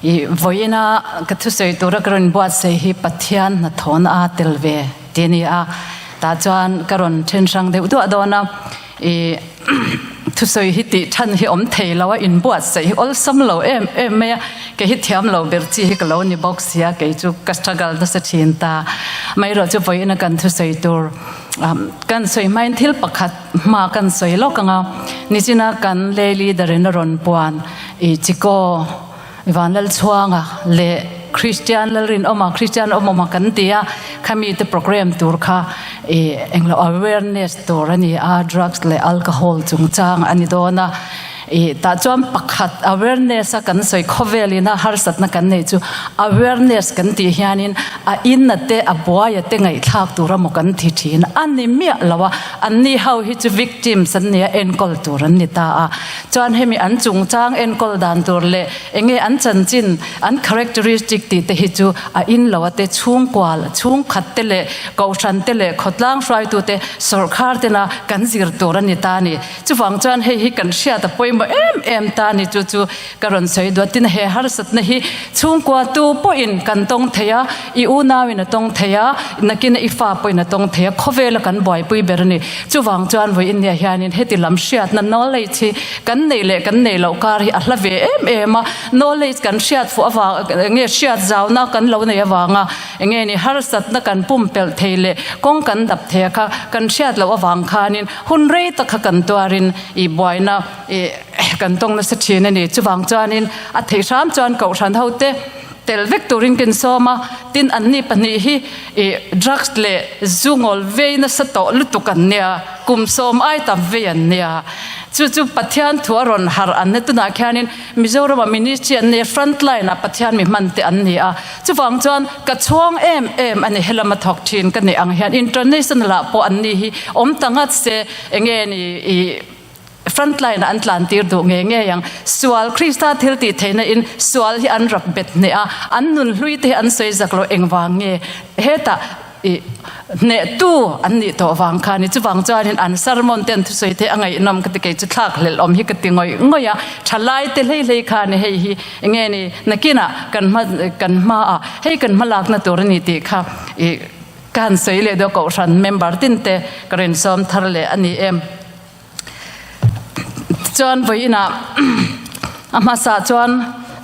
I vawiina ka thusawi tura ka rawn buatsaih hi Pathian hnathawhna a tel ve tih a ni a, tah chuan ka rawn then hrang deuh duah dawn a, i thusawi hi tih than hi awm thei lo a, inbuatsaih hi awlsam lo em em mai a, kei hi thiam lo ber chi hi ka lo ni bawk sia, kei chu ka struggle nasa thin ta. Amaherawhchu vawiina kan thusawi tur kan sawi hmain thil pakhat hma kan sawi lawk ang a, nichina kan lay leader in a rawn puan i Chiko Vanlalchhuanga leh Christian Lalrinawma, Christian Awmawma kan ti a, khami te program tur kha i englo awareness tur a ni a, drugs leh alcohol chungchang a ni dawn a. I tah chuan pakhat awareness a kan sawi khawvelin a harsatna kan nei chu awareness kan tih hianin a inna te a buaia te ngaihthlak tur emaw kan ti thin a ni miah lo a, anni ho hi chu victims an nia enkawl tur an ni ta a. Chuan hemi an chungchang enkawl dan tur leh enge an chanchin, an characteristic tih te hi chu a in lo a te chhungkual, chhungkhat te leh kohhran te leh khawtlang hruaitu te sawrkhar tena kan zir tur a ni ta a ni. Chuvang chuan hei hi kan hriat a pawimawh em em ta a ni chu chu ka rawn sawi duat tin he harsatna hi chhungkua tu pawhin kan tawng thei a, i unauin a tawng thei a, nakina i fa pawhin a tawng thei a, khawvela kan buaipui ber a ni. Chuvang chuan vawi India hianin heti lam hriatna knowledge hi kan neih leh kan neih loh kar hi a hla ve em em a, knowledge kan hriat fuh avang nge hriat zauna kan lo nei avanga enge ni harsatna kan pumpelh thei leh kawng kan dap thei a kha kan hriat loh avang khanin hun rei tak kha kan tuarin i buaina i kan tawng nasa thin a ni. Chuvang chuanin a theih hram chuan kohhran hote tel vek turin kin sawm a, tin anni pahnih hi i drugs leh zu ngawl vei nasa tawh lutuk an nia, kum sawm ai tam vei an nia. Chu chu Pathian thu a rawn harh an nia tunah khianin Mizoramah ministry an nei a, front line ah Pathian mi hman te an ni a, chuvang chuan ka chhuang em em a ni helam a thawk thin ka neih ang hian international ah pawh an ni hi awm ta ngat se enge ni i Front line ah an tlan tir duh ngei ngei ang. Sual, Krista thil tih theihna in sual hi an rap bet hneh a, an nun hlui te hi an sawi zak lo engvang nge hetah i hnehtu an nih tawh vang kha ni. Chuvang chuanin an sermon te an thusawi te a ngaihnawm ka ti kei chu thlak hlelh awm hi ka ti ngawih ngawih a, thalai te hlei hlei kha ni hei hi enge ni nakinah kan hma kan hmaah hei kan hmalakna tur a ni tih kha i ka han sawi leh deuh kohhran member tin te ka rinsawm thar leh a ni em. Tichuan vawiinah a hmasa chuan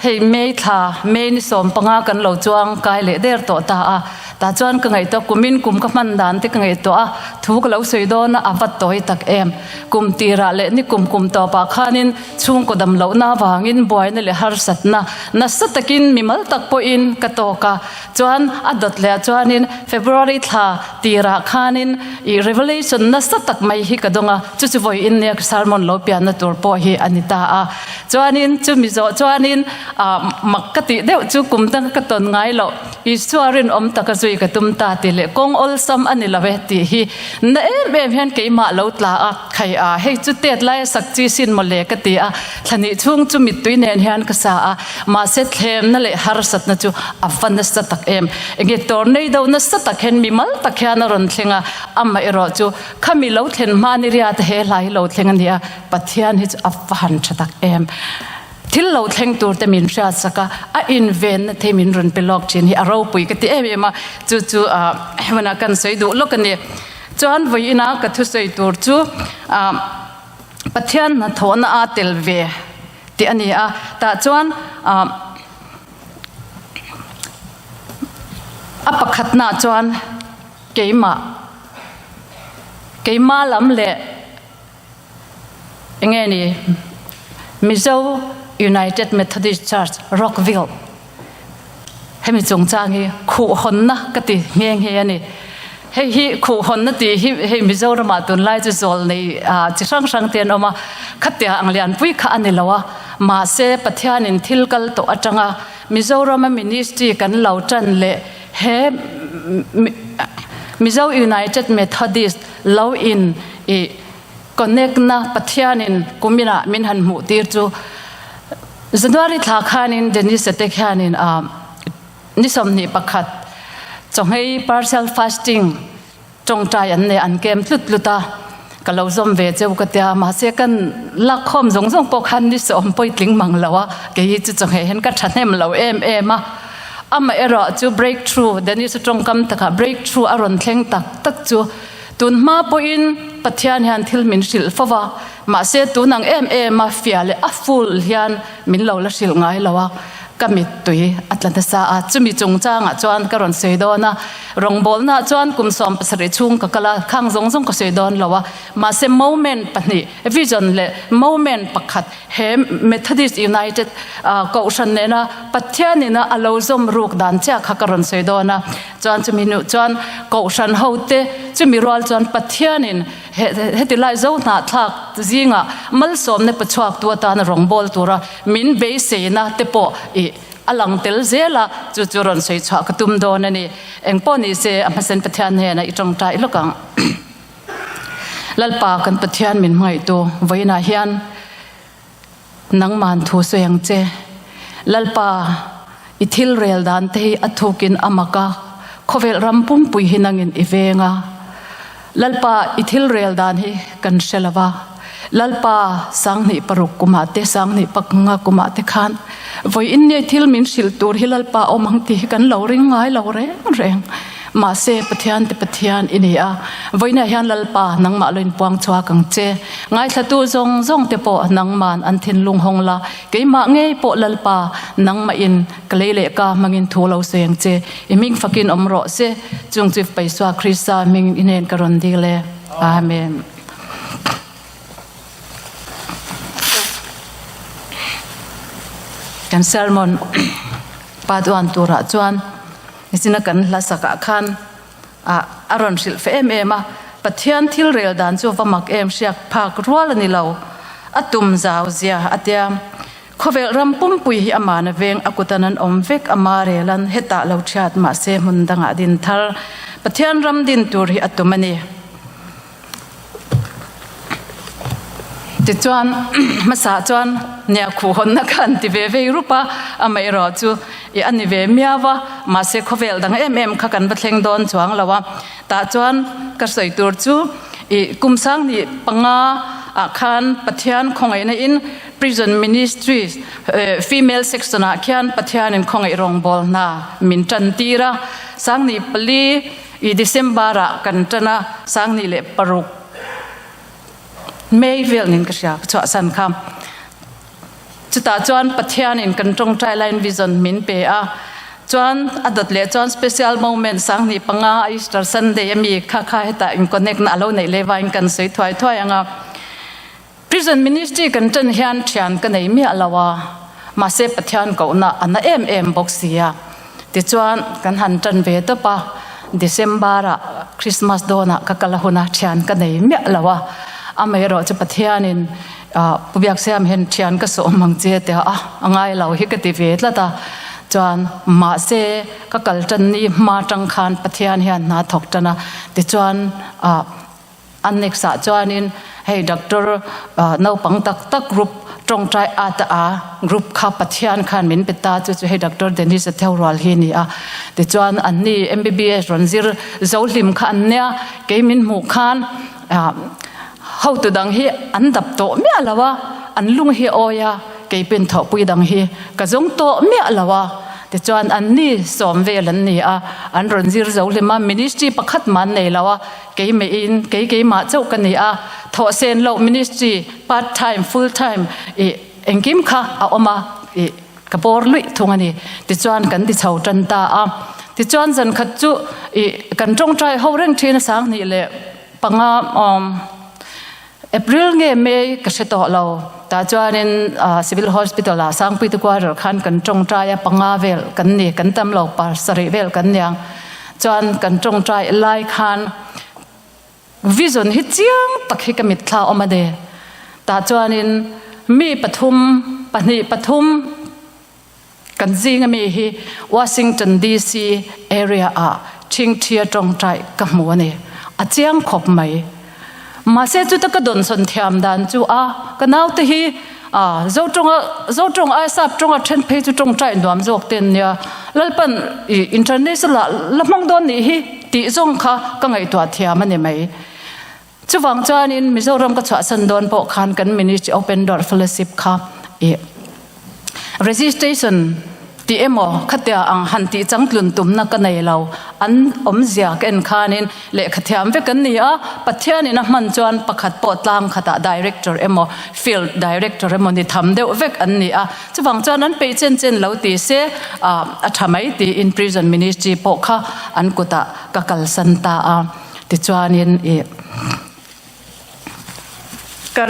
hei May thla May ni 15 kan lo chuang kai leh der tawh ta a, tah chuan ka ngaihtuah kumin kum ka hman dan te ka ngaihtuah a, thu ka lo sawi dawn a, a va tawi tak em. Kum tirah leh ni kum kum tawpah khanin chhungkaw dam lohna avangin buaina leh harsatna nasa takin mimal tak pawhin ka tawk a, Chuan a dawt leh ah chuanin February thla tirah khanin i revelation nasa tak mai hi ka dawng a, chu chu vawi in nia sermon lo pianna tur pawh hi a ni ta a. Chuanin chumi zawh chuanin ah mak ka tih deuh chu kum danga ka tawn ngai loh Isua rinawm taka zui ka tum ta tih leh kawng awlsam a ni lo e tih hi na em em hian keimah lo tla a, khai a hei chu tet laia sak chi sin mawle ka ti a, thlahnih chhung chu mittui nen hian ka sa a. Mahse thlemna leh harsatna chu a va nasa tak em. Enge tornado nasa tak hian mi mal tak hian a rawn thleng a, amaherawh chu khami lo thlen hma ni riat he hla hi lo thleng a ni a, Pathian hi chu a va han tha tak em. Thil lo thleng tur te min hriatsak a, a invenna te min rawn pe lawk thin hi a ropui ka ti em em a, chu chu hmunah kan sawi duh lawk a ni. Chuan vawiina ka thusawi tur chu Pathian hnathawhna a tel ve. Tih a ni a, tah chuan a pakhatnaah chuan keimah, keimah lam leh eng nge ni Mizo United Methodist Church Rockville hemi chungchang hi khuhhawnna ka ti nghe nghe a ni. Hei hi khuhhawnna tih hi hei Mizoramah tunlai chu zawl nei chi hrang hrang te an awm a, khatia ang lianpui kha a ni lo a, mahse Pathianin thil kal tawh atanga Mizorama ministry kan lo tan leh he Mizo United Methodist lo in i connect na Pathianin kuminah min han hmuh tir chu January thla khanin Dennis te khianin ni 21 chawngei partial fasting tawngtai an nei an kem tlut tlut a. Ka lo zawm ve cheu ka tia, mahse kan lakkhawm zawng zawng pawh khan ni sawm pawitling mang lo a, kei hi chu chawhmeh hian ka thahnem lo em em a. Amaherawh chu breakthrough, Dennis-a tawngkam takah breakthrough a rawn thleng tak tak chu tun hma pawhin Pathian hian thil min hrilh fo va, mahse tun ang em em a fiah leh a full hian min lo la hrilh ngai lo a, ka mittui a tla nasa a. Chumi chungchangah chuan ka rawn sawi dawn a, rawngbawlnaah chuan kum 17 chhung ka kal a, khang zawng zawng ka sawi dawn lo a, mahse moment pahnih, vision leh moment pakhat, He Methodist United Kohhran nena Pathianina a lo zawm ruk dan chiah kha ka rawn sawi dawn a. Chuan chumi hnuh chuan Kohhran hote chumi rual chuan Pathianin heti lai zo hnahthlak zingah malsawmna pe chhuak tu atana rawngbâwl tura min beiseina te pawh i a lang tel zel a, chu chu rawn sawi chhuah ka tum dawn a ni. Engpawh ni se a hmasen Pathian hnenah i tawngtai lawk ang. Lalpa kan Pathian min hmangaihtu vawiinah hian nangman thu sawi ang che. Lalpa i thil rel dan te hi a thukin a mak a, khawvel ram pumpui hi nangin i veng a. Lalpa i thil rel dan hi kan hre lo va. Lalpa 2006 kumah te 2005 kumah te khan vawiin nge thil min hrilh tur hi Lalpa awm ang tih hi kan lo ring ngai lo reng reng. Mahse Pathian te Pathian i ni a, vawiinah hian Lalpa nangmah lo inpuang chhuak ang che. Ngaithlatu zawng zawng te pawh nangman an thinlung hawng la, keimah ngei pawh Lalpa nangmahin ka lei leh ka hmangin thu lo sawi ang che. I hming fakin awm rawh se, chung chu Paisua Krista hming i hnen ka rawn dil e. Amen. Kan sermon part one turah chuan nichina kan hla sakah khan ah a rawn hrilh fe em em a, Pathian thil rel dan chu va mak em hriak phak rual a ni lo, a tum zau zia a tia. Khawvel ram pumpui hi amana veng a kutan an awm vek a ma relan hetah lo thiat mahse hmun dangah din thar Pathian ram din tur hi a tum a ni. Tichuan hmasa chuan nia khuh hawnna kha an ti ve vei rup a, amaherawh chu i a ni ve miau a, mahse khawvel dang em em kha kan va thleng dawn chuang lo a, tah chuan ka sawi tur chu i kum 2005 ah khan Pathian khawngaihna in Prison Ministry female section ah khian Pathian in khawngaih rawngbâwl hna min tan tir a, 2004 I December ah kan tan a, 2006 May vel nin ka hria ka chhuahsan kha. Chutah chuan Pathian in kan tawngtai laiin vision min pe a, chuan a dawt leh chuan special moment 2005 Easter Sunday ami kha kha hetah in connect na a lo neih leh vangin kan sawi thuai thuai ang a. Prison ministry kan tan hian thian ka nei miah lo a, mahse Pathian kohna a na em em bawk si a. Tichuan kan han tan ve tawp a, December ah Christmas dawnah ka kal a hun a, thian ka nei miah lo a. Amaherawh chu Pathianin Pu Biaksiam hian thian ka sawm ang che tia a, a ngai lo hi ka ti ve tlat a. Chuan mahse ka kal tan ni hma tang khan Pathian hian hna thawk tan a, tichuan Annex ah chuanin hei doctor naupang tak tak group tawngtai at a group kha Pathian khan min pe ta chu chu hei Doctor Dennis a theu rual hi ni a. Tichuan anni MBBS rawn zir zo hlim kha an nia kei min hmuh khan hotu dang hi an dap tawh miah lo a, an lung hi a awi a, kei pawhin thawhpui dang hi ka zawng tawh miah lo a. Tichuan anni sawm vel an ni a, an rawn zir zo hlim a, ministry pakhat mah an nei lo a. Keimah-in kei keimah chauh ka ni a, thawhsen loh ministry part time, full time ih engkim kha a awm a ih ka bawr luih thung a ni. Tichuan kan ti chho tan ta a. Tichuan zan khat chu ih kan tawngtai ho reng thin a 2005 awm April nge May ka hre tawh lo. Tah chuanin Civil Hospital ah Sangpui te quarter khan kan tawngtai a panga vel kan ni, kan tam lo pasarih vel kan niang. Chuan kan tawngtai lai khan vision hi chiang tak hi ka mitthla awm a ni. Tah chuanin mi pathum, pahnih pathum kan zing ami hi Washington DC area ah ṭhingṭhia tawngtai ka hmu a ni. A chiang khawp mai. Mahse chuta ka dawnsawn thiam dan chu a ka naute hi a zo tawnga zo tawng ai sap tawnga then phei chu tawngtai nuam zawk te an nia. Lalpan i international ah la hmang dawn nih hi tih zawng kha ka ngaihtuah thiam a ni mai. Chuvang chuanin Mizoram ka chhuahsan dawn pawh khan kan Ministry Open Door Fellowship kha i registration tih emaw khatia ang han tih changtlun tumna ka nei lo. An awmzia ka en khanin lehkha thiam vek an ni a, Pathianin a hman chuan pakhat pawh tlang khatah director emaw field director emaw ni tham deuh vek an ni a. Chuvang chuan an peih chen chen lo ti se a tha mai tiin prison ministry pawh kha an kutah ka kalsan ta a. Tichuanin i ka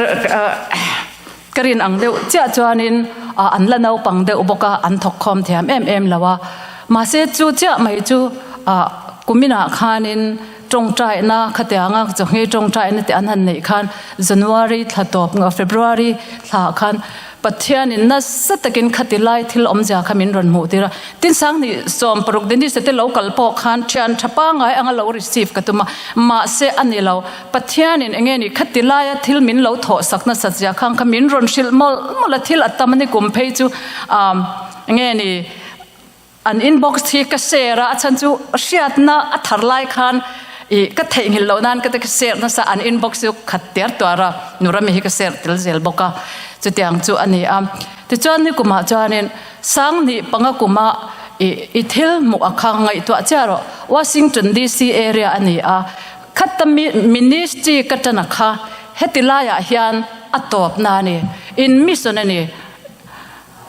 ka rin ang deuh chiah chuanin an la naupang deuh bawk a, an thawk khawm thiam em em lo a. Mahse chu chiah mai chu kuminah khanin tawngtaina khatianga chawhngei tawngtaina tih an han neih khan January thla tawp February thla khan Pathianin nasa takin khati lai thil awmzia kha min rawn hmuh tir a. Tin Sanghnih 60 Denise te lo kal pawh khan thian tha pangngai anga lo receive ka tum a, mahse a ni lo. Pathianin enge ni khati laia thil min lo thawh sak nasat zia khang kha min rawn hrilh mawlh mawlh a, thil a tam a ni kum phei chu enge ni An inbox hi ka share a, a chhan chu hriatna a thar lai khan i ka theihnghilh loh nan ka ti ka share nasa, an inbox chu khat tiar tuar a, Nurami hi ka share tel zel bawk a, chutiang chu a ni a. Tichuan ni kumah chuanin Sanghnih panga kuma i i thil hmuh a kha ngaihtuah chiah rawh, Washington DC area a ni a, khata ministry ka tan a kha heti laiah hian a tawpna a ni, in mission a ni.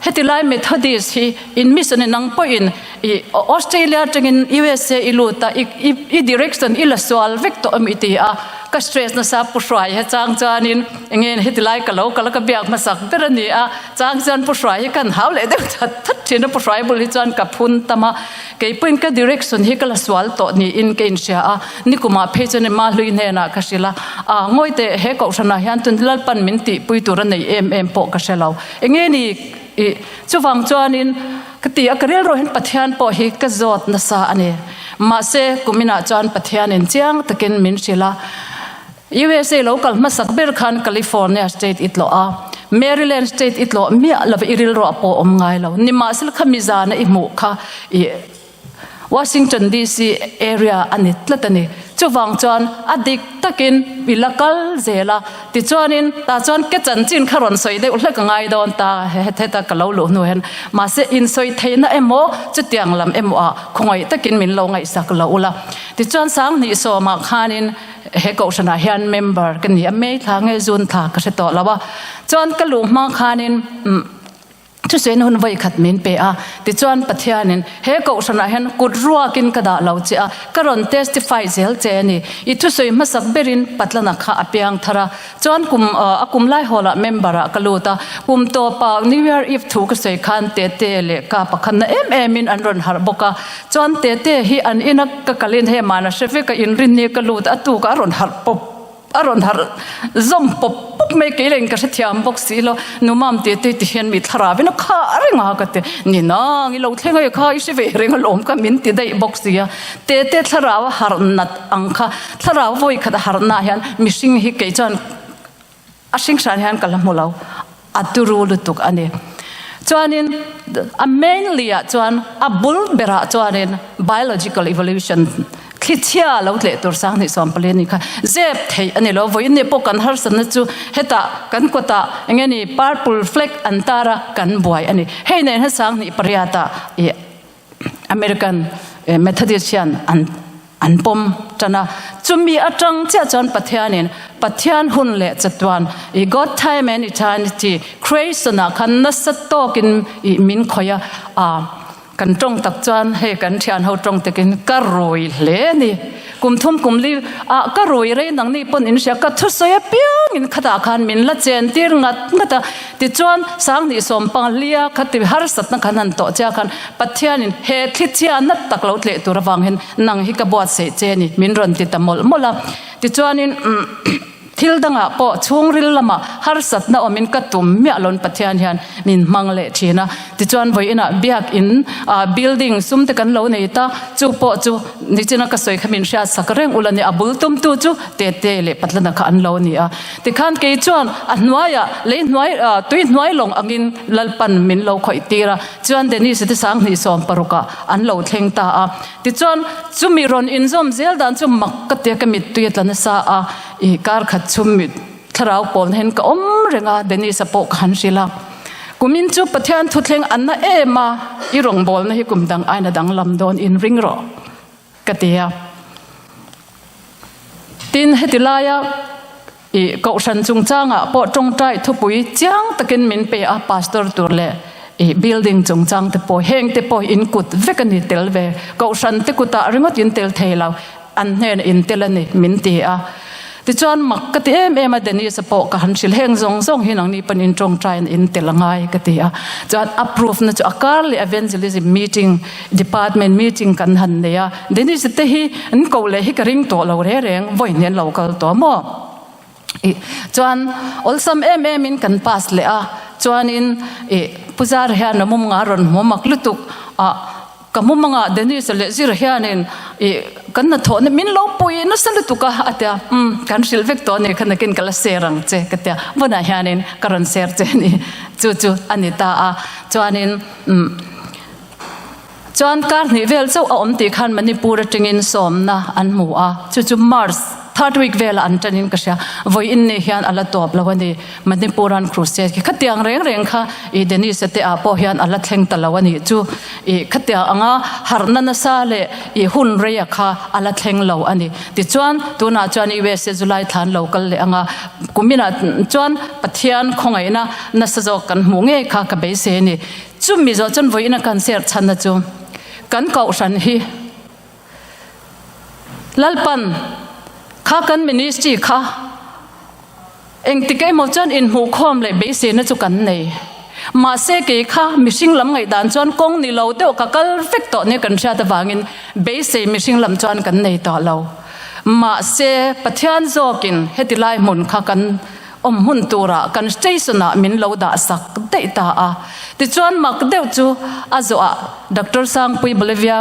Heti lai Methodist hi in mission in nang pawhin i Australia atangin USA i lut a, i direction i la sual vek tawh em i ti a, ka stress nasa Pu Hruai he chang chuanin enge heti lai ka lo kal a ka biak hmasak ber a ni a, chang chuan Pu Hruai hi kan hau leh deuh that that thin a, Pu Hruai bul hi chuan ka phun tam a, kei pawhin ka direction hi ka la sual tawh niin ka inhria a, nikumah phei chuan Emma hlui hnenah ka hrilh a, a ngawi teh he kohhranah hian tun Lalpan min tihpui tur a nei em em pawh ka hre lo. Enge ni i chuvang chuanin ka ti a, ka rilru hian Pathian pawh hi ka zawt nasa a ni. Mahse kuminah chuan Pathianin chiang takin min hrilh a, USA lo kal hmasak ber khan California state i tlawh a, Maryland state i tlawh miah lova i rilruah pawh awm ngai lo. Nimahsela kha mizana i hmuh kha i Washington DC area a ni tlat a ni. Chuvang chuan a dik takin i la kal zel a, tichuanin tah chuan ke chanchin kha rawn sawi deuh hlek a ngai dawn ta heta ka lo luh hnu hian. Mahse insawi theihna emaw chutiang lam emaw ah khawngaih takin min lo ngaihsak lo ula. Tichuan Sanghnih sawmah khanin he kohhranah hian member ka ni a, May thla nge June thla ka hre tawh lo a. Chuan ka luh hma khanin umm. Thusawiin hun vawi khat min pe a, tichuan Pathianin he kohhranah hian kut ruakin ka dah lo che a, ka rawn testify zel che a ni. I thusawi hmasak berin Patlana kha a piang thar a, chuan kum a kum lai hawlah member ah ka lut a, kum tawpah New Year Eve thu ka sawi khan Tete leh ka pakhatna em emin an rawn harh bawk a, chuan Tete hi an ina ka kalin hei mahna hre vek a inrinni ka lut a, tuk a rawn harh pawp. A rawn harh zawm pawp pawp mai kei leng ka hrethiam bawk si lo numam tih te ti hian mi thlarau in a khah reng a ka ti ni nang i lo thleng a kha i hre ve reng alawm ka min ti daih bawk si a te te thlarau a harh nat ang kha thlarau vawi khat a harh na hian mihring hi kei chuan a hring hran hian ka la hmu lo a turu lutuk a ni chuanin a mainly ah chuan a bul berah chuanin biological evolution thlichhia lo tleh tur sanghnih 14 ni kha zep theih a ni lo vawiin ni pawh kan harsatna chu hetah kan kawtah enge ni purple flag an tar a kan buai a ni hei nen hian sanghnih pariat ah ih American Methodist hian an An pawm tan a, chumi atang chiah chuan Pathianin Pathian hun leh chatuan i God time and eternity creation ah khan nasa tawkin i min khawih a, a kan tawng tak chuan hei kan thian ho tawng takin ka rui hle a ni. Kum thum kum li ah ka rui rei nang ni pawn in hria ka thusawi apiangin khatah khan min la chen tir ngat ngat a, tichuan Sanghnih sawmpang lia kha ti harsatna khan han tawh chiah khan Pathianin he thli chhia nat tak lo tleh tur avang hian nang hi ka buatsaih che a ni, min rawn ti ta mawlh mawlh a. Tichuanin thil dangah pawh chhungril lamah harsatna awmin ka tum miah loin Pathian hian min hmang leh thin a. Tichuan vawiinah biakin building sum te kan lo nei ta, chu pawh chu nichina ka sawi kha min hriatsak reng ula ni, a bul tumtu chu Tete leh Patlana kha an lo ni a. Tikhan kei chuan a hnuaiah lei hnuai tui hnuai lawng angin Lalpan min lo khawih tir a. Chuan Denise te 2016 ah an lo thleng ta a. Tichuan chumi rawn inzawm zel dan chu mak ka tia ka mittui a tla nasa a. I kar khat chhum mi thlarau pawl na hian ka awm reng a, Dennis-a pawh ka han hrilh a. Kumin chu Pathian thuthleng an na em a, i rawngbawlna hi kum dang aina danglam dawn in ring rawh ka ti a. Tin, heti laia i kohhran chungchangah pawh tawngtai thupui chiang takin min pe a, pastor tur leh i building chungchang te pawh heng te pawh in kut vek a ni tel ve, kohhran te kutah ringawt in tel thei lo. An hnenah in tel a ni, min ti a. Tichuan mak ka ti em em a, Dennis-a pawh ka han hrilh heng zawng zawng hi nangni pawn in tawngtaiin in tel a ngai ka ti a. Chuan approve na chu a kar leh evangelism meeting, department meeting kan han nei a. Dennis-a te hi an koh leh hi ka ring tawh lo reng reng, vawi hnen lo kal tawh maw? Ih chuan awlsam em em in kan pass leh a, chuanin ih Pu Zara hian a mumanga a rawn hmu mak lutuk a, Ka hmu mangah Dennis leh Zira hianin ih kan hnathawhna min lo pui nasa lutuk a a tia, umm kan hrilh vek tawh a ni kha nakin ka la share ang che ka tia, vawnah hianin ka rawn share che a ni, chu chu a ni ta a, chuanin umm chuan kar hnih vel chauh a awm tih khan Manipur atangin sawmna an hmu a, chu chu March third week velah an tanin ka hria, vawiin ni hian a la tawp lo a ni. Manipuran Crusade khi khatiang reng reng kha i Denise te ah pawh hian a la thleng ta lo a nih chu. I khatiang anga harhna nasa leh i hun reia kha a la thleng lo a ni. Tichuan tunah chuan USA July thlan lo kal leh anga kuminah chuan Pathian khawngaihna nasa zawk kan hmuh ngei kha ka beisei a ni. Chumi zawh chuan vawiin a kan share chhanna chu kan kohhran hi Lalpan kha kan ministry kha Engtik emaw chuan inhmuhkhawm leh beiseina chu kan nei. Mahse kei kha mihring lam ngaihdan chuan kawng ni lo deuh ka kal vek tawh nia kan hriat avangin beisei mihring lam chuan kan nei tawh lo. Mahse Pathian zawkin heti lai hmun kha kan awm hmun turah kan station ah min lo dah sak daih ta a. Tichuan mak deuh chu a zawhah Doctor Sangpui Bolivia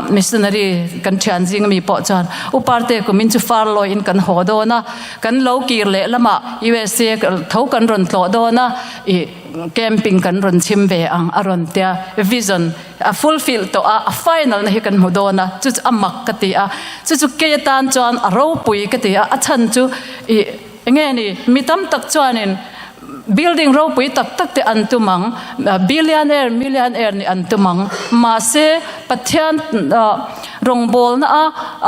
missionary kan thian zing ami pawh chuan U Parte kumin chu far lawiin kan haw dawn a, Kan lo kir leh lamah USA tho kan rawn tlawh dawn a, ih camping kan rawn chhim ve ang a rawn tia, vision a fulfill tawh a, a final na hi kan hmu dawn a, chu chu a mak ka ti a, chu chu kei atan chuan a ropui ka ti a, a chhan chu ih enge ni mi tam tak chuanin building ropui tak tak te an tum ang, billionaire millionaire nih an tum ang, mahse Pathian rawngbawlna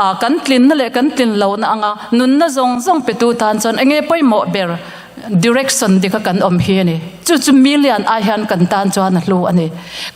a kan tlinna leh kan tlin lohna anga nunna zawng zawng petu tan chuan enge pawimawh ber direction dika kan awm hi a ni. Chu chu million ai hian kan tan chuan a hlu a ni.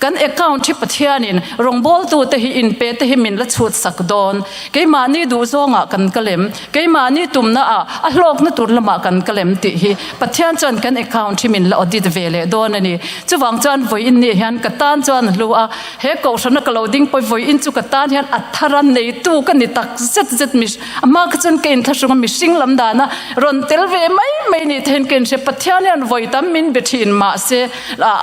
Kan account hi Pathianin rawngbawltute hi inpe te hi min la chhut sak dawn. Keimahni duhzawngah kan kal em? Keimahni tumna ah a hlawkna tur lamah kan kal em tih hi Pathian chuan kan account hi min la audit ve leh dawn a ni. Chuvang chuan vawiin ni hian ka tan chuan a hlu a, he kohhrana ka lo ding pawi vawiin chu ka tan hian a thar a neitu ka ni tak zet zet mi a hma kha chuan ka inthlahrung a mihring lam dana rawn tel ve mai mai ni te hian ka inhria Pathian hian vawi tam min be thin mahse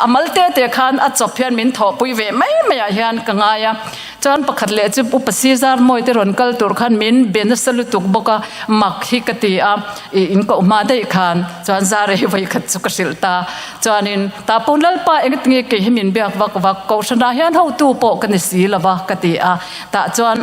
a mal te te khan a chawp hian min thawhpui ve mai maiah hian ka ngai a. Chuan pakhat leh chu Upa Caesar Mawite rawn kal tur khan min be nasa lutuk bawk a, mak hi ka ti a, ih in koh hma daih khan chuan Zara hi vawi khat chu ka hrilh ta. Chuanin tah pawh Lalpa engati nge kei hi min biak vak vak, Kohhranah hian hotu pawh ka ni si lo va ka ti a, tah chuan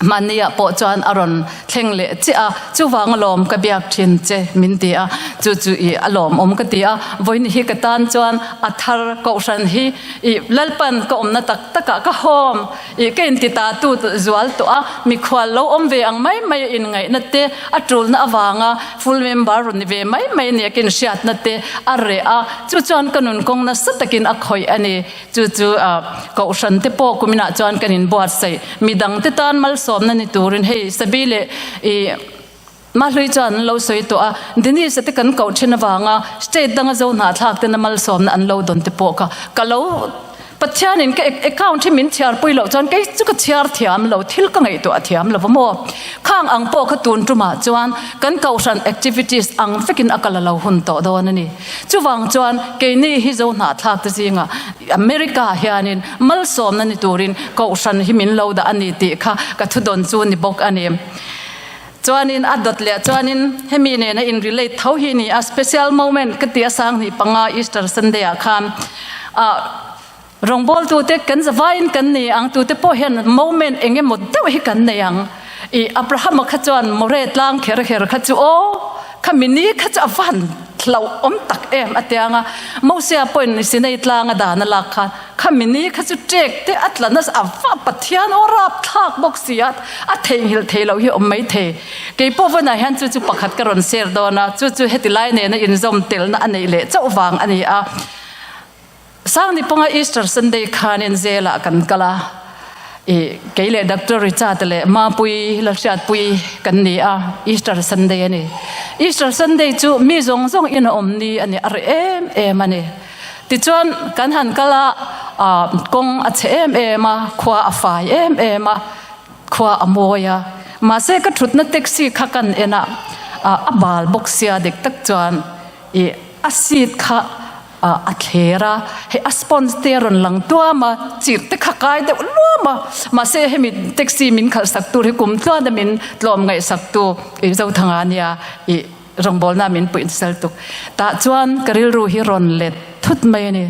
Hmanniah pawh chuan a rawn thleng leh chiah a, chuvang alawm ka biak thin che min ti a, chu chu ih a lawmawm ka ti a, vawiin hi ka tan chuan a thar kohhran hi ih Lalpan ka awmna tak takah ka hawm ih ka inti ta tu zual tawh a, mikhual lo awm ve ang mai mai a inngaihna te a tulna avanga full member rawn ni ve mai mai nia ka inhriatna te a reh a, chu chuan ka nun kawng nasa takin a khawih a ni. Chu chu kohhran te pawh kuminah chuan kan inbuatsaih. Midang te tan malsawmna ni turin hei Sabi leh i Mahlui chuan an lo sawi tawh a, Denise-a te kan koh thin avanga state danga zo hnahthlak tena malsawmna an lo dawn te pawh kha ka lo Pathianin ka account hi min chhiarpui loh chuan kei chu ka chhiar thiam lo, thil ka ngaihtuah thiam lo va maw? Khang ang pawh kha tun tumah chuan kan kohhran activities ang vekin a kal a lo hun tawh dawn a ni. Chuvang chuan keini hi zo hnahthlak te zingah America hianin malsawmna ni turin kohhran hi min lo dah a ni tih kha ka thudawn chu ni bawk a ni. Chuanin a dawt leh chuanin hemi nena in relate tho hi ni a, special moment ka ti a 15 Easter Sunday ah khan ah rawngbawltute kan zavaiin kan ni ang tute pawh hian moment eng emaw deuh hi kan nei ang. I Abrahama kha chuan More tlang kher kher kha chu aw khami ni kha chu a van hlauh awm tak em a tiang a. Mosia pawhin Sinai tlanga dan a lak khan khami ni kha chu ṭek te a tla nasa a va Pathian aw rapthlak bawk si a, a theihnghilh thei loh hi a awm maithei. Kei pawh vawnah hian chu chu pakhat ka rawn share dawn a, chu chu heti lai nena inzawm telna a neih leh chauh vang a ni a. Sangni panga Easter Sunday khanin zelah kan kal a, i kei leh Doctor Richard leh Mapui Lalhriatpui kan ni a, Easter Sunday a ni. Easter Sunday chu mi zawng zawng in a awm ni a ni, a reh em em a ni. Tichuan kan han kal a, kawng a chhe em em a, khua a fai em em a, khua a mawi a. Mahse ka thutna taxi kha kan en a, a bal bawk sia dik tak chuan i a seat kha a thler a, hei a sponge te a rawn lang tuam a, chirh te kha kai deuh luam a, mahse hemi taxi min khalh sak tur hi kum tluan a min tlawm ngaih sak tu ih Zothanga nia ih rawngbawlna min puih nasal tuk. Tah chuan ka rilru hi rawn let thut mai a ni.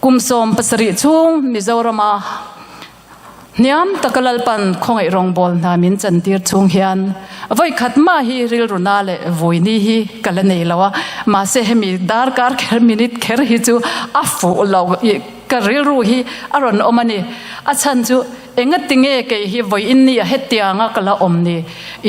Kum 70 chhung Mizorama Hniam taka Lalpan khawngaih rawngbâwl hna min chantîr chhung hian vawi khat mah hi rilru na leh vui ni hi ka la nei lo a, mahse hemi darkar kher minute kher hi chu a fuh lo i ka rilru hi a rawn awm a ni. A chhan chu engati nge kei hi vawi in nia hetianga ka la awm ni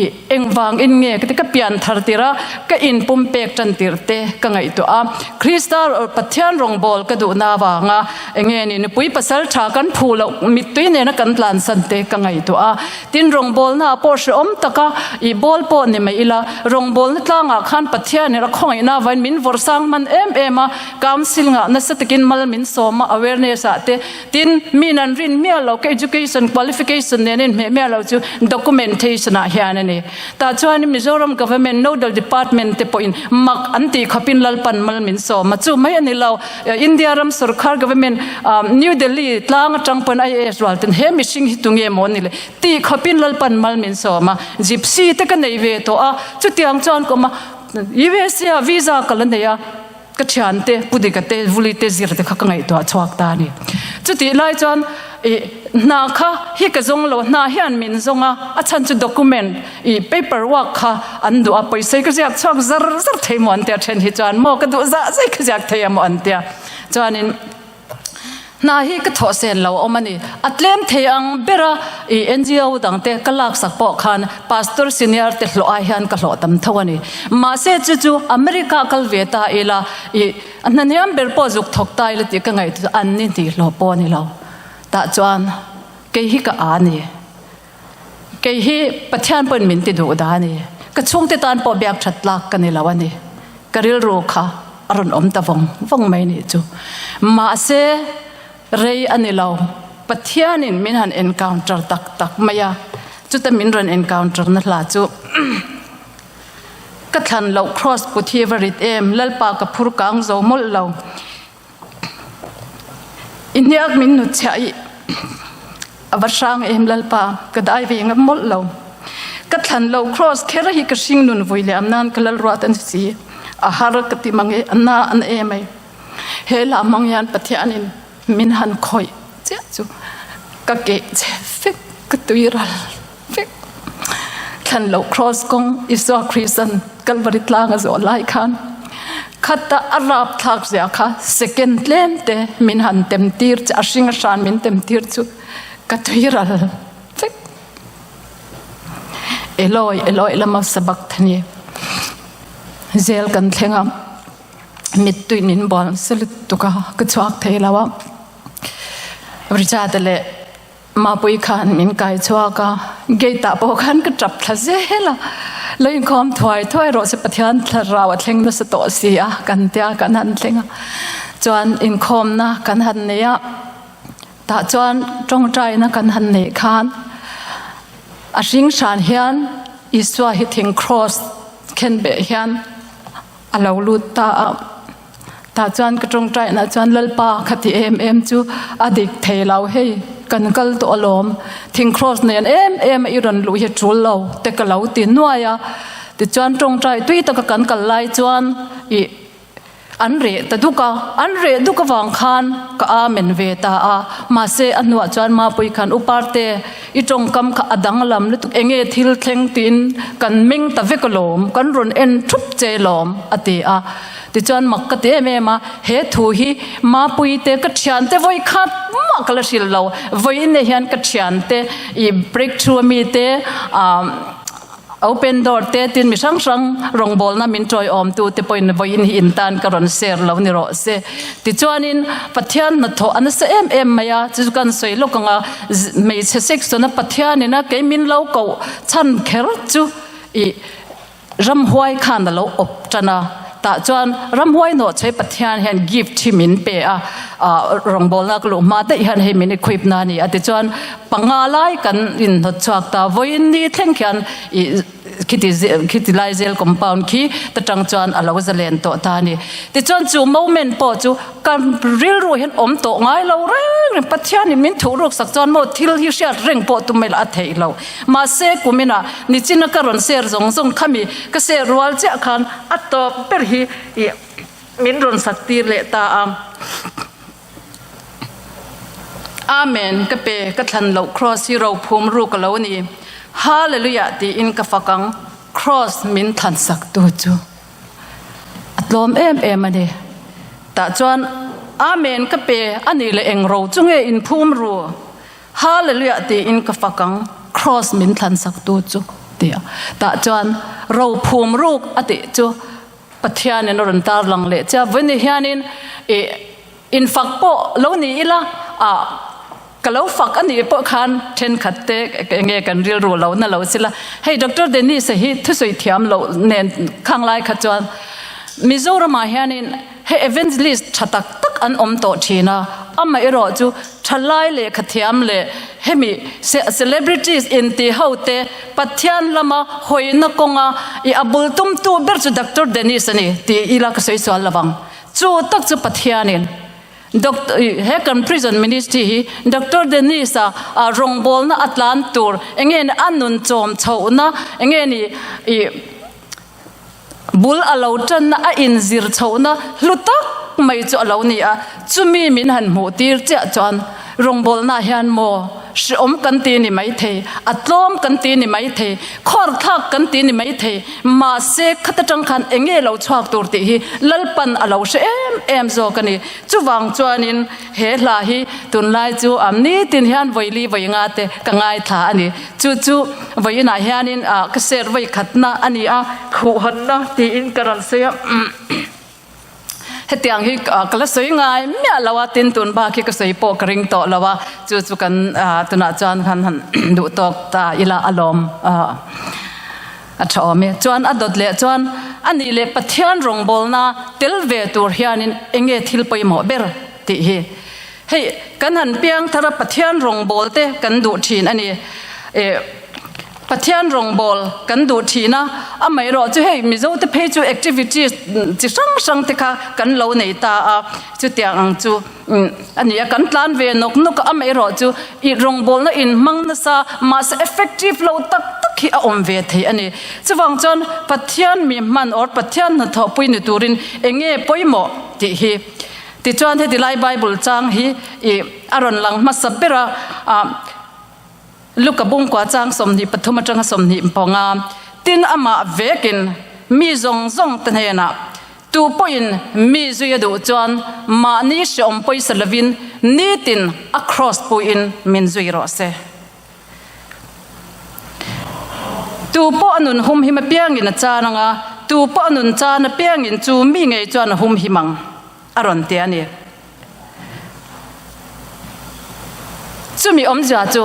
i engvang in nge ka ti ka pian thar tir a, ka inpum pek tan tir te ka ngaihtuah a, Krista Pathian rawngbâwl ka duhna avanga Enge ni nupui pasal tha kan phu loh mittui nena kan tlansan te ka ngaihtuah a, tin rawngbawlna ah pawh hrehawm taka i bawl pawh ni mai ila, rawngbawlna tlangah khan Pathian in a khawngaihna avain min vawrh sang hman em em a, council ngah nasa takin mal min sawm a awareness ah te, tin min an rin miah lo ka education qualification nen in hmeh miah lo chu documentation ah hian a ni. Tah chuan Mizoram Government Nodal Department te pawhin mak an tih khawpin Lalpan mal min sawm a, chu mai a ni lo. India ram sorkar government New Delhi tlang atang pawn IAS rual ten he mihring hi tunge maw ni le tih khawpin Lalpan mal min sawm a, gypsy te ka nei ve tawh a, chutiang chuan ka awm a, USA ah visa ka la nei a, ka thiante Pu Dika te Vuli te zir te kha ka ngaihtuah chhuak ta a ni. Chutih lai chuan ih hna kha hi ka zawng lo, hna hian min zawng a, a chhan chu document I paper work kha an duh a, pawisai ka ziak chhuak zar zar thei maw an tia, then hi chuan maw ka duh zah zai ka ziak thei a maw an tia. Chuanin hna hi ka thawh sen lo awm a ni. A tlem thei ang bera i NGO dangte ka laksak pawh khan pastor senior te hlawh ai hian ka hlawh tam tho a ni. Mahse chu chu America kal ve ta ila i hna hniam ber pawh zuk thawk ta ila tih ka ngaihtuah an ni tih hlawh pawh a ni lo. Tah chuan kei hi ka a ni. Kei hi Pathian pawhin min ti duh dah a ni. Ka chhungte tan pawh biak that tlak ka ni lo a ni. Ka rilru kha a rawn awm ta vawng vawng mai nih chu. Mahse, rei a ni lo. Pathianin min han encounter tak tak mai a. Chuta min rawn encounter na hla chu Ka thlan loh Kraws put hi va rit em, Lalpa ka phur kang zo mawlh lo. I hniak min nut chhiah i a va hrang em Lalpa, ka dai ve ngam mawlh lo. Ka thlan lo cross kher hi ka hring nun vui liam nan ka lal ruat an si. A har ka ti mang e, a na an e mai. He la mang hian Pathian in min han khawih chiah chu ka keh che vek, ka tui ral vek. Thlan loh Kraws kawng Isua Kristan Kalvari tlang a zawh lai khan khata a rapthlak zia kha second tlem te min han tem tir chu a hring a hran min tem tir chu ka tui ral vek. Eloi Eloi lama sabachthani zel kan thleng a mittui min bual nasa lutuk a ka chhuak thei lo a Richard leh Mapui khan min kai chhuak a, gate ah pawh khan ka tap thla zel a, lo inkhawm thuai thuai rawh se Pathian thlarau a thleng nasa tawh si a kan tia kan han thleng a, chuan inkhawmna kan han nei a, tah chuan tawngtaina kan han neih khan a hring hran hian Isua hi thing cross khenbeh hian a lo lut ta a. Tah chuan ka tawngtainah chuan Lalpa kha ti em em chu a dik thei lo hei, kan kal tawh alawm, thing cross nen em em a i rawn luh hi a tul lo te ka lo ti nuai a. Tichuan tawngtai tui taka kan kal lai chuan ih an reh ta duk a, an reh duk avang khan ka amen ve ta a, mahse a hnuah chuan Mapui khan U Parte. I tawngkam kha a danglam lutuk enge thil thleng tiin kan meng ta vek alawm, kan rawn en thup che lawm a ti a. Tichuan mak ka ti em em a, he thu hi Mapuite ka thiante vawi khat mah ka la hrilh lo, vawiin ah hian ka thiante i breakthrough ami te ah Open door te tin mi hrang hrang rawngbawlna min tawiawmtu te pawhin vawiin hi in tan ka rawn share lo ni rawh se. Tichuanin Pathian hnathawh a nasa em em mai a, chu chu kan sawi lawk ang a, hmeichhe section a Pathianin a kei min lo koh chhan kher chu ih ramhuai khan a lo awp tan a, tah chuan ramhuai nawh chhe Pathian hian gift hi min pe a, ah rawngbawlna ka luh hma daih hian hei min equip na a ni a tichuan Panga lai kan inhnawt chhuak ta. Vawiin ni thleng khian ih khiti khiti lai zel compound khi ta tang chuan a lo zalen tawh ta a ni. Tichuan chu moment pawh chu ka rilru hian awm tawh ngai lo reng reng Pathianin min thuh ruk sak chuan maw thil hi hriat reng pawh tum mai lah a theih loh. Mahse kuminah nichina ka rawn share zawng zawng khami ka share rual chiah khan a tawp ber hi ih min rawn sak tir leh ta a. Amen ka pe ka thlan loh Kross hi rophum ruk a lo ni. Hallelujah tiin ka fak ang. Kross min thlan sak tu chu a tlawm em em a ni. Tah chuan Amen ka pe a nih leh eng ro chu nge in phum ru. Hallelujah tiin ka fak ang. Kross min thlan sak tu chu tia. Tah chuan rophum ruk a tih chu Pathianin a rawn tarlang leh che a, vawiin hianin ih infak pawh lo ni ila ah ka lo fak a nih pawh khan thenkhat te eng nge kan rilru lo na lo sila. Hei Doctor Dennis-a hi thusawi thiam loh nen khang lai kha chuan Mizoramah hianin hei evangelist tha tak tak an awm tawh thin a, amaherawh chu thalai lehkha thiam leh hemi celebrities inti ho te Pathian lama hawina kawnga i a bul tumtu ber chu Doctor Dennis a ni tih ila ka sawi sual lo vang. Chu tak chu Pathianin Doctor he kan prison ministry hi Doctor Dennis a rawngbawlna a tlan tur enge ni a nun chawm chhohna enge ni i bul a lo tanna a inzir chhohna hlu tak mai chu a lo ni a, chumi min han hmuh tir chiah chuan rawngbawlna hian maw hreawm kan ti ni mai thei, a tlawm kan ti ni mai thei, khawr thlak kan ti ni mai thei, mahse khata tang khan eng nge lo chhuak tur tih hi Lalpan a lo hre em em zawk a ni. Chuvang chuanin he hla hi tunlai chu am nitin hian vawili vawi nga te ka ngaithla a ni. Chu chu vawiinah hianin ah ka share vawi khatna a ni a, khuhhawnna tiin ka rawn sawi a. Hetiang hi ka la sawi ngai miah lo a, tin tun bak hi ka sawi pawh ka ring tawh lo a, chu chu kan tunah chuan han han duh tawk ta ila a lawm a tha awm e. Chuan a dawt leh chuan a nih leh Pathian rawngbawlna tel ve tur hianin eng nge thil pawimawh ber tih hi. Hei kan han piang thar a Pathian rawngbawl te kan duh thin a ni. Eh Pathian rawngbawl kan duh thin a, amaherawh chu hei Mizo te phei chu activities chi hrang hrang te kha kan lo nei ta a, chutiang ang chu a ni a, kan tlan ve nawk nawk a, amaherawh chu i rawngbawlna in hmang nasa mahse effective lo tak tak hi a awm ve thei a ni. Chuvang chuan Pathian mi hman or Pathian hnathawhpui ni turin eng nge pawimawh tih hi Tichuan heti lai Bible chang hi ih a rawn lang hmasa ber a, ah Luka bungkua chang 23 atanga 25, Tin amah vekin mi zawng zawng te hnenah, Tu pawhin mi zui a duh chuan mahni hreawm pawisa lovin nitin a cross puiin min zui rawh se. Tu pawh a nun humhim apiangin a chan ang a, tu pawh a nun chan apiangin chu mi ngei chuan a humhim ang, a rawn ti a ni. Chumi awmzia chu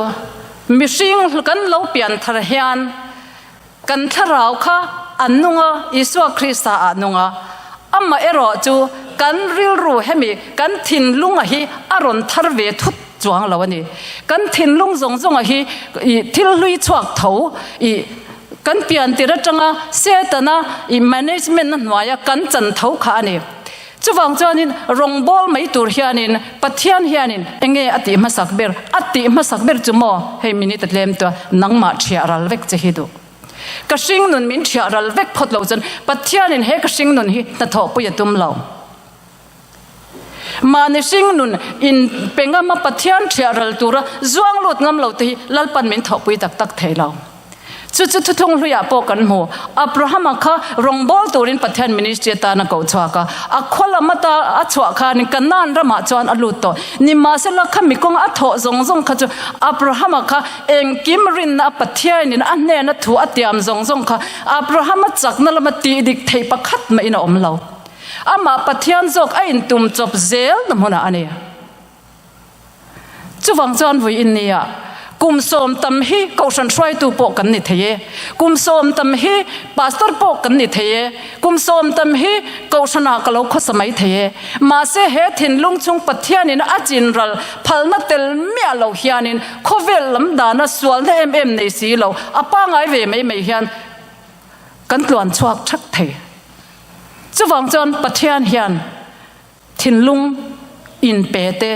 mihring kan lo pian thar hian Kan thlarau kha a nung a, Isua Krista ah nung a. Amah erawh chu kan rilru hemi kan thinlunga hi a rawn thar ve thut chuang lo a ni. Kan thinlung zawng zawnga hi i thil hlui chhuak tho i kan pian tir atanga Setana i management na hnuaia kan chan tho kha a ni. Chuvang chuanin rawngbâwl mai tur hianin Pathian hianin eng nge a tih hmasak ber? A tih hmasak ber chu maw? Hei minute a tlem tua, nangmah ṭhiah ral vek che hi duh. Ka hringnun min ṭhiah ral vek phawt lo chuan Pathianin he ka hringnun hi hnathawhpui a tum lo. Mahni hring nun in pe ngam a Pathian thiah ral tura zuang lut ngam lo te hi Lalpan min thawhpui tak tak thei lo. Chu chu thuthlung hluiah pawh kan hmu. Abrahama kha rawngbâwl turin Pathian ministry atan a koh chhuak a. A khaw lam ata a chhuah khanin Kanaan ramah chuan a lut tawh. Nimahsela khami kawnga a thawh zawng zawng kha chu Abrahama kha engkim rinna a Pathianin a hnena thu a tiam zawng zawng kha Abrahama chakna lama tih dik theih pakhat mahin a awm lo. Amah Pathian zawk a intum chawp zel na hmunah a ni. Chuvang chuan vui in nia, kum sawm tam hi kohhran hruaitu pawh kan ni thei e, kum sawm tam hi pastor pawh kan ni thei e, kum sawm tam hi kohhranah ka lo khawsa mai thei e. Mahse he thinlung chung Pathianin a chinral phalna tel miah lo hianin khawvel lam dana sualna em em nei si lo a pangai ve mai mai hian kan tluan chhuak thak thei. Chuvang chuan Pathian hian Thinlung inpe te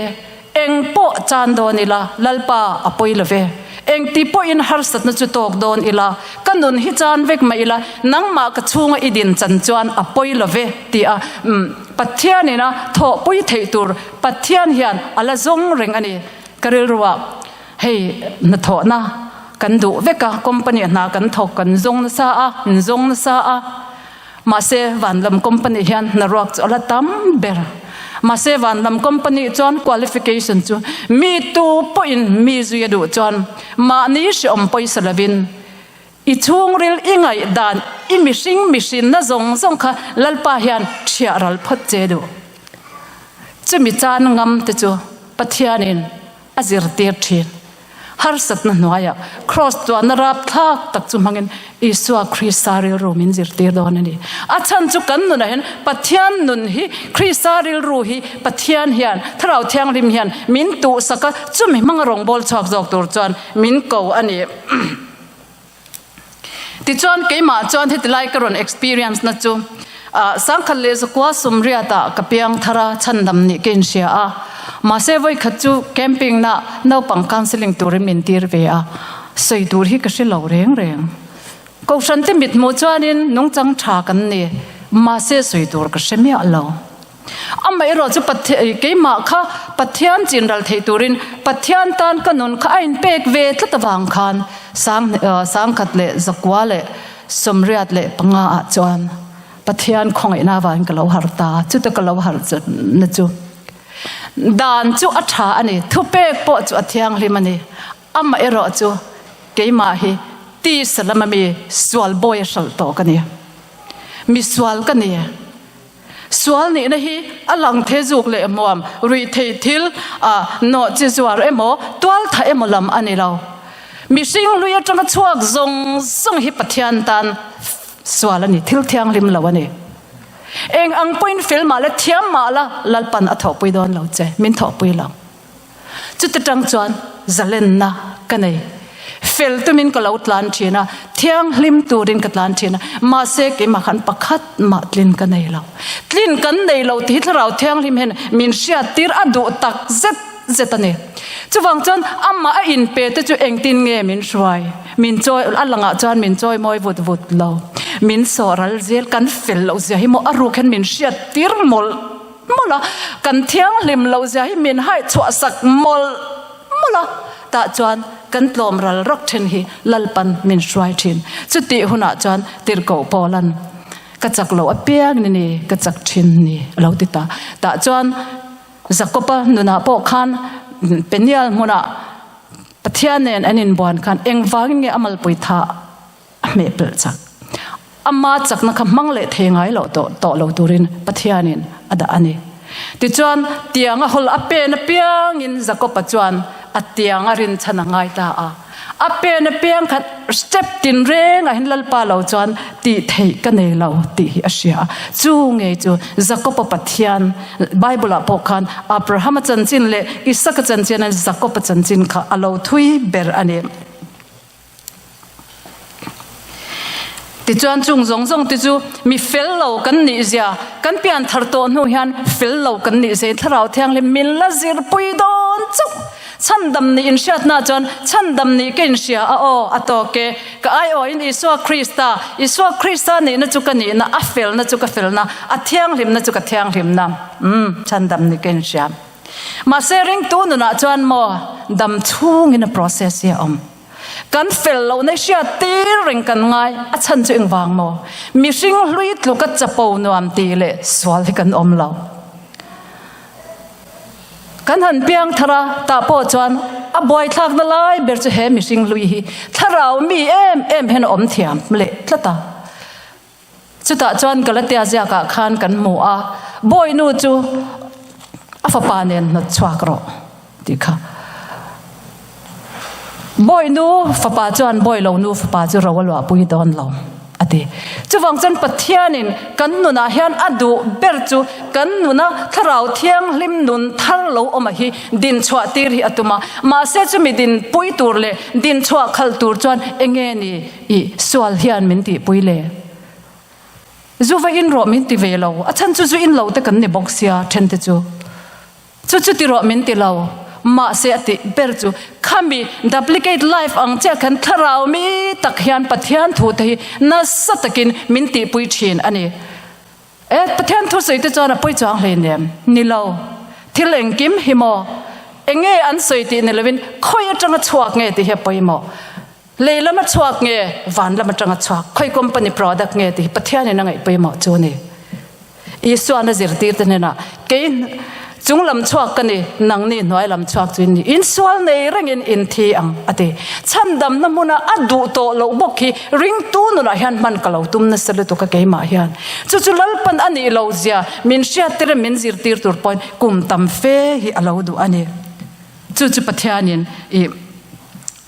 eng pawh chan dawn ila Lalpa a pawi lo ve. Engti pawhin harsatna chu tawk dawn ila, ka nun hi chan vek mah ila, nangmah ka chhunga i din chan chuan a pawi lo ve ti a Pathianin a thawhpui theih tur Pathian hian a la zawng reng a ni. Ka rilruah hei hnathawhna kan duh vek a, company hna kan thawk kan zawng nasa a, min zawng nasa a. Mahse, vanlam company hian hnaruak chu a la tam ber. Mahse, vanlam company chuan qualification chu mi tu pawhin mi zui a duh chuan mahni hreawm pawisa lovin i chhungril i ngaihdan i mihring mihrinna zawng zawng kha Lalpa hian thiah ral phawt che duh. Chumi chan ngam te chu Pathianin a zirtir thin. Harsatna hnuaiah Kraws tuahna rapthlak tak chu hmangin Isua Krista rilru min zirtir dawn a ni. A chhan chu kan nunah hian Pathian nun hi, Krista rilru hi Pathian hian, Thlarau Thianghlim hian min tuhsak a, chumi hmanga rawngbâwl chhuak zawk tur chuan min ko a ni. Tichuan keimah chuan heti lai ka rawn experience na chu sangkhat leh zakua sumriat ah ka piang thar a, chhandam nih ka inhria a, mahse vawikhat chu camping na naupang counselling turin min tir ve a, sawi tur hi ka hre lo reng reng. Kohhran te mithmuh chuanin nungchang tha kan ni, mahse sawi tur ka hre miah lo. Amaherawh chu keimah kha Pathian chinral thei turin Pathian tan ka nun kha a inpek ve tlat avang khan sangkhat leh zakua leh sawmriat leh panga ah chuan Pathian khawngaihna avangin ka lo harh ta a, chuta ka lo harh na chu dan chu a tha a ni, thupek pawh chu a thianghlim a ni. Amaherawh chu keimah hi tisa lama mi sual bawi a hralh tawh ka ni, misual ka ni. Sual nihna hi a lang the zuk leh hmuam, ruihtheih thil, nawh chi zuar emaw, tualtha emaw lam a ni lo. Mihring hlui atanga chhuak zawng zawng hi Pathian tan sual a ni, thil thianghlim lo a ni. Eng ang pawhin fel mah la, thiam mah la, Lalpan a thawhpui dawn lo che, min thawhpui lo. Chuti tang chuan zalenna ka nei. Fel tumin ka lo tlan thin a, thianghlim turin ka tlan thin a, mahse keimah khan pakhat mah tlin ka nei lo. Tlin kan nei lo tih hi Thlarau Thianghlim hian min hriattir a duh tak zet zet a ni. Chuvang chuan amah a inpe te chu engtin nge min hruai? Min chawi, a langah chuan min chawi mawi vut vut lo. Min sawh ral zel, kan fel loh zia hi maw a ruk hian min hriattir mawlh. mawlh a, kan thianghlim loh zia hi min haih chhuah sak mawlh mawlh a, tah chuan kan tlawm ral rak then hi Lalpan min hruai thin. Chutih hunah chuan tirhkoh Paulan ka chak loh apiang ni ni ka chak thin ni a lo ti ta. Tah chuan Jakoba nunah pawh khan Peniel hmunah Pathian nen an inbuan khan engvangin nge a malpui tha a hmeh pelh chak. Ama chakna kha hmang leh thei ngai loh tawh tawh lo turin Pathianin a dah a ni. Tichuan, tiang a hawl a pen apiangin Jakoba chuan a tiang a rinchhan a ngai ta a. A pen apiang khan step tinrengah hian Lalpa lo chuan tih theih ka nei lo tih hi a hria a. Chu ngei chu Jakoba Pathian, Bible-ah pawh khan Abrahama chanchin leh Isaka chanchin a Jakoba chanchin kha a lo thui ber a ni. Tichuan chung zawng zawng te chu mi fel lo kan nih zia, kan pian thar tawh hnu hian fel lo kan nih zia in Thlarau Thianghlim min la zirpui dawn chauh. Chhandam nih inhriatna chuan chhandam nih ka inhria a aw a tawk e. Ka aiawhin Isua Krista, Isua Krista nihna chu ka nihna, a felna chu ka felna, a thianghlimna chu ka thianghlimna. Umm, chhandam nih ka inhria. Mahse ringtu nunah chuan maw dam chhungin a process hi a awm. Kan fel lohna i hriat tir reng kan ngai, a chhan chu engvang maw? Mihring hlui tluka chapo nuam tih leh sual hi kan awm lo. Kan han piang thar a, tah pawh chuan a buaithlakna lai ber chu he mihring hlui hi thlarau mi em em hian a awm thiam leh tlat a. Chutah chuan Galatia ziakah khan kan hmu a, Bawihnu chu a fapa nen hnawt chhuak rawh tih kha. Bawihnu fapa chuan bawilo nu fapa chu ro a luahpui dawn lo a ti. Chuvang chuan Pathianin kan nunah hian a duh ber chu kan nuna thlarau thianghlim nun thar lo awma hi din chhuah tir hi a tum a. Mahse chumi din pui tur leh din chhuah khalh tur chuan enge ni I sual hian min tihpui le. Zu va in rawh min ti ve lo. A chhan chu zu in lo te kan ni bawk sia then te chu. Chu chu ti rawh min ti lo. Mahse a tih ber chu khami duplicate life ang chiah khan thlarau mi tak hian Pathian thu te hi nasa takin min tihpui thin a ni. E, Pathian thu sawi te chuan a pawi chuang hleinem. Ni lo. Thil engkim hi maw? Enge an sawi tih ni lovin khawi atanga chhuak nge tih hi a pawimawh. Lei lama chhuak nge van lam atanga chhuak khawi company product nge tih hi Pathianin a ngaih pawimawh chu a ni. Isuan a zirtirte hnenah kei chung lam chhuak ka ni, nangni hnuai lam chhuak chu in ni, in sual nei rengin in thi ang a ti. Chhandamna hmuna a duh tawh loh bawk hi ringtu nunah hian hman ka lo tum nasa lutuk a keimah hian. Chu chu Lalpan a nih lo zia min hriattir a min zirtir tur pawhin kum tam fe hi a lo duh a ni. Chu chu Pathianin i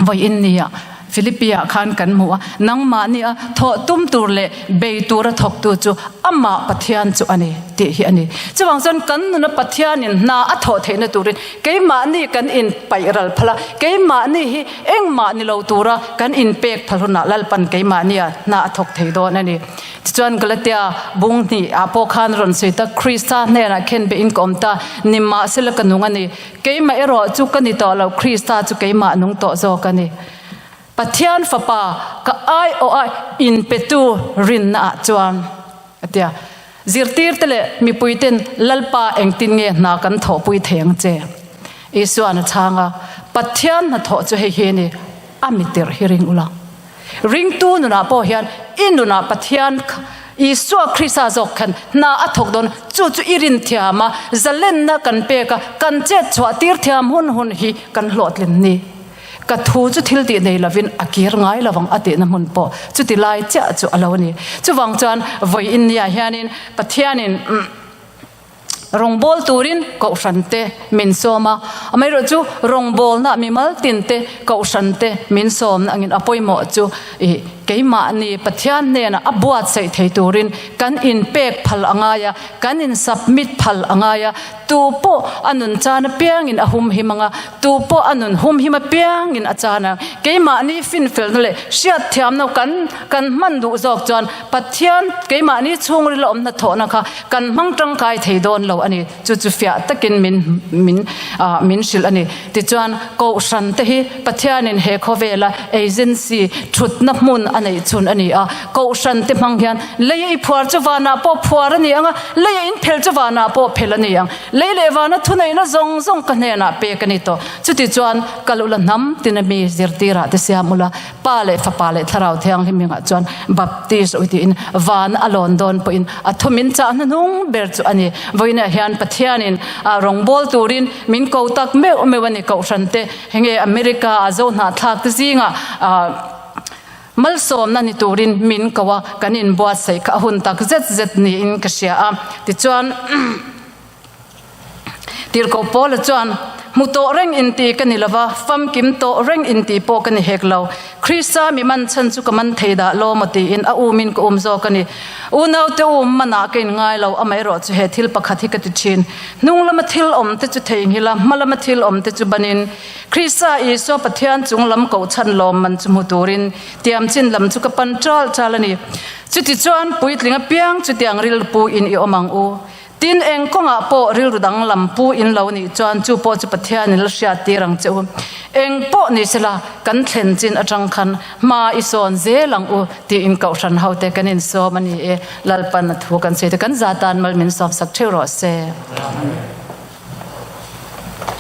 vawiin nia Philippi-ah khan kan hmu a, nangmahni a thawh tum tur leh bei tura thawktu chu amah Pathian chu a ni tih hi a ni. Chuvang chuan kan nuna Pathianin hna a thawh theihna turin keimahni kan inpaih ral phal a, keimahni hi engmah ni lo tura kan inpek phal hunah Lalpan keimahnia hna a thawk thei dawn a ni. Tichuan Galatia bung hnih ah pawh khan rawn sawi ta, Krista hnenah khen behin ka awm ta, nimahsela ka nung a ni. Keimah erawh chu ka ni tawh lo, Krista chu keimah nung tawh zawk a ni. Pathian Fapa ka aiawh a inpetu rinna ah chuan a ti a. Zirtirte leh mipuiten Lalpa engtin nge hna kan thawhpui thei ang che? Isuan a chhang a, Pathian hnathawh chu hei hi a ni, a mitirh hi ring ula. Ringtu nunah pawh hian i nunah Pathian Isua Krista zawk khan hna a thawk dawn, chu chu i rin thiam a, zalenna kan pek a, kan chet chhuah tir thiam hun hun hi kan hlawhtlin ni. Ka thu chu thil tih nei lovin a kir ngai lo ang a tihna hmun pawh chuti lai chiah chu a lo ni. Chuvang chuan vawiin niah hianin Pathianin Rawngbâwl tûrin kohhrante min sâwm a, amaherawhchu rawngbâwlna mimal tinte kohhrante min sâwmna angin a pawimawh chu ih keimahni Pathian hnênah a buatsaih thei tûrin kan inpêk phal a ngai a, kan in-submit phal a ngai a, tu pawh a nun chân apiangin a humhim ang a, tu pawh a nun humhim apiangin a chân ang. Keimahni finfelna leh hriatthiamna kan kan hman duh zâwk chuan Pathian keimahni chhungril a awm hnathawhna kha kan hmang tangkai thei dawn lo a ni. Chu chu fiah takin min min ah min hrilh a ni. Tichuan Kohhran te hi Pathianin he khawvela agency thutna hmun a neih chhun a ni a. Kohhran te hmang hian lei i phuar chu vanah pawh phuar a ni ang a, lei a inphel chu vanah pawh phel a ni ang. Lei leh vana thuneihna zawng zawng ka hnenah pek a ni tawh. Chutichuan kal ula hnam tina mi zirtirah te siam ula, Pa leh Fapa leh Thlarau Thianghlim hmingah chuan baptist ui tiin van a lawn dawn pawhin a thu min chah hnuhnung ber chu a ni. Vawiinah hian Pathianin rawngbâwl turin min ko tak meuh meuh a ni. Kohhrante henge America a zo hnahthlak te zingah malsawmna ni turin min ko a, kan inbuatsaih kha a hun tak zet zet niin ka hria a. Tichuan. Tirhkoh Paula chuan, Hmu tawh reng inti ka ni lova, famkim tawh reng inti pawh ka ni hek lo. Krista mi man chhan chu ka man thei dah lo maw tiin a umin ka um zawk a ni. Unaute um manah ka inngai lo, amaherawh chu he thil pakhat hi ka ti thin. Hnung lama thil awm te chu theihnghilh a, hma lama thil awm te chu banin Krista Isua Pathian chung lam kohchhan lawm man chu hmu turin tiamchin lam chu ka pan ṭal ṭal a ni. Chutichuan puitling apiang chutiang rilru pu in i awm ang u. Tin, eng kawngah pawh rilru danglam pu in lo nih chuan chu pawh chu Pathianin la hriattir ang che u. Eng pawh ni sela, kan thlen chin atang khan hma i sawn zel ang u tiin Kohhran hote kan insawm a ni e. Lalpan a thu kan sawi te kan za tan mal min sawmsak theuh rawh se. Amen.